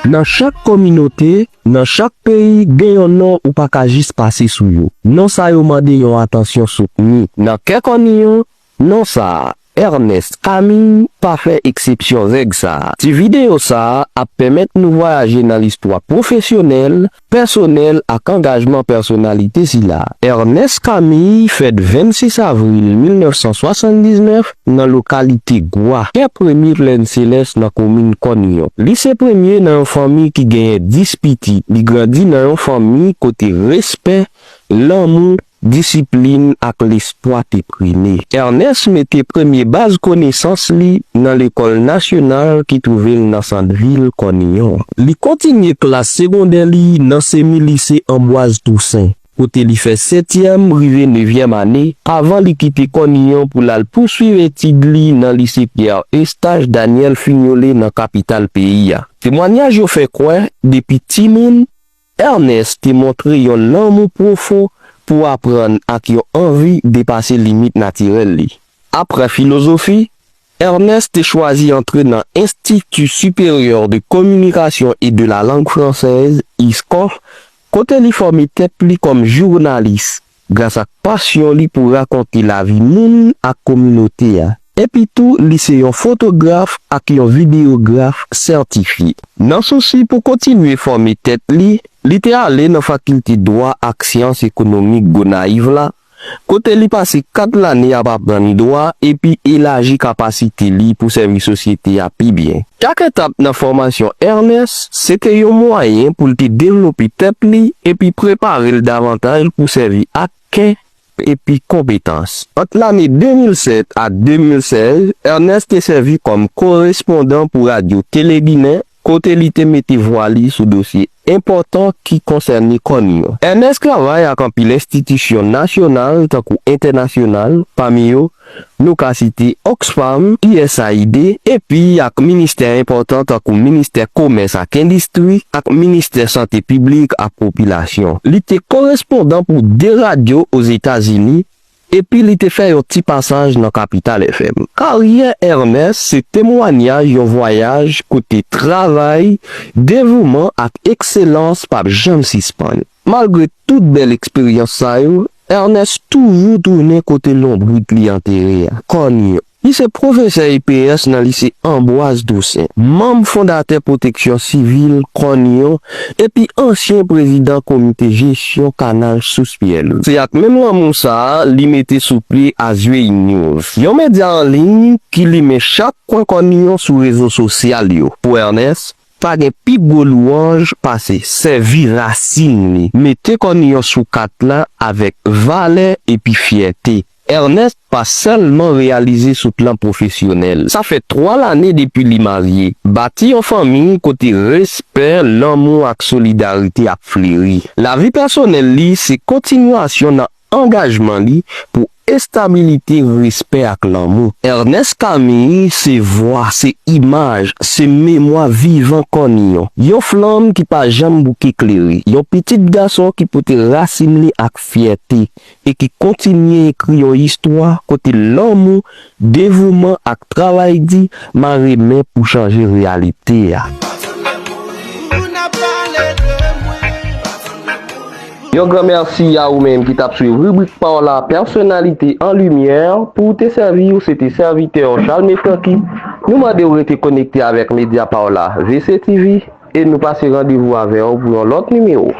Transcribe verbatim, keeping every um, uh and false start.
Nan chak kominote, nan chak peyi, gen yon non ou pa ka jis pase sou yo. Non sa yo mande yon atansyon soutni. Nan kè Kòniyon, non sa a, Ernest Camille, pa fè eksepsyon règ sa a. Ti videyo sa a ap pèmèt nou vwayaje nan listwa pwofesyonèl, pèsonèl ak angajman pèsonalite sila. Ernest Camille fèt vennsis avril mil nèf san swasanndiznèf nan lokalite Gwa, kè Premye Plèn Selès nan komin Kòniyon. Li se premye nan yon fanmi ki genyen dis pitit. Li grandi nan yon fanmi kote respè, lanmou, disiplin ak lespwa te prime. Ernest mete premye baz konesans li nan lekòl nasyonal ki twouve l nan sant vil Kòniyon. Li kontinye klas segondè li nan semi lise Anbwaz Tousen, kote li fè setyèm rive nevyèm ane, avan li kite Kòniyon pou l al pouswiv etid li nan lise Pierre Eustache Daniel Fignolé nan kapital peyi a. Temwanyaj yo fè kwè, depi timoun, Ernest te montre yon lanmou pwofon pou aprann ak yon anvi depase limit natirèl li. Apre filozofi, Ernest te chwazi antre nan Institut Supérieur de Communication et de la Langue Française, ISCOF, kote li fòme tèt li kòm jounalis, gras ak pasyon li pou rakonte lavi moun ak kominote a. Epi tou, li se yon fotograf ak yon videyograf sètifye. Nan sousi pou kontinye fòme tèt li, li te ale nan Fakilte Dwa ak Syans Ekonomik Gonayiv la, kote li pase kat lane ap aprann dwa epi elaji kapasite li pou sèvi sosyete a pi byen. Chak etap nan fòmasyon Ernest se te yon mwayen pou l te devlope tèt li epi prepare l davantaj pou sèvi ak kè epi konpetans. Ant lane de mil sèt a de mil sèz, Ernest te sèvi kòm korespondan pou Radyo Tele Ginen, kote li te mete vwa li sou dosye enpòtan ki konsène Kòniyon. Ernest travay ak anpil enstitisyon nasyonal tankou entènasyonal, pami yo, nou ka site Oxfam, U S A I D, epi ak ministè enpòtan tankou Ministè Komès ak Endistri ak Ministè Sante Piblik ak Popilasyon. Li te korespondan pou de radyo Ozetazini, epi li te fè yon ti pasaj nan Kapital F M. Karyè Ernest se temwanyaj yon vwayaj kote travay, devouman ak ekselans p ap janm sispann. Malgre tout bèl eksperyans sa yo, Ernest toujou tounen kote lonbrit li antere a, Kòniyon. Li se pwofesè E P S nan lise Anbwaz Tousen, manm fondatè Pwoteksyon Sivil Kòniyon epi ansyen prezidan Komite Jesyon Kanal Sous Pyè Lwi. Se ak menm lanmou sa a li mete sou pye Azwey News, yon medya an liy ki limen chak kwen Kòniyon sou rezo sosyal yo. Pou Ernest, pa gen pi gwo lwanj pase sèvi rasin li, mete Kòniyon sou kat la avèk valè epi fyète. Ernest pa sèlman reyalize sou plan pwofesyonèl. Sa fè twa lane depi li marye, bati yon fanmi kote respè, lanmou ak solidarite ap fleri. Lavi pèsonèl li se kontinyasyon nan angajman li pou estabilite, respè ak lanmou. Ernest Camille se vwa, se imaj, se memwa vivan Kòniyon. Yon flanm ki pa janm bouke klere. Yon pitit gason ki pote rasin li ak fyète e ki kontinye ekri yon istwa kote lanmou, devouman ak travay di mare men pou chanje reyalite a. Yon gran mèsi a ou menm ki t ap swiv ribrik pa w la, Pèsonalite an Limyè. Pou w te sèvi, ou se te sèvitè w, Charles Mefranqui. Nou mande w rete konekte avèk medya pa w la, V C T V, e nou pase randevou avè w pou yon lòt nimewo.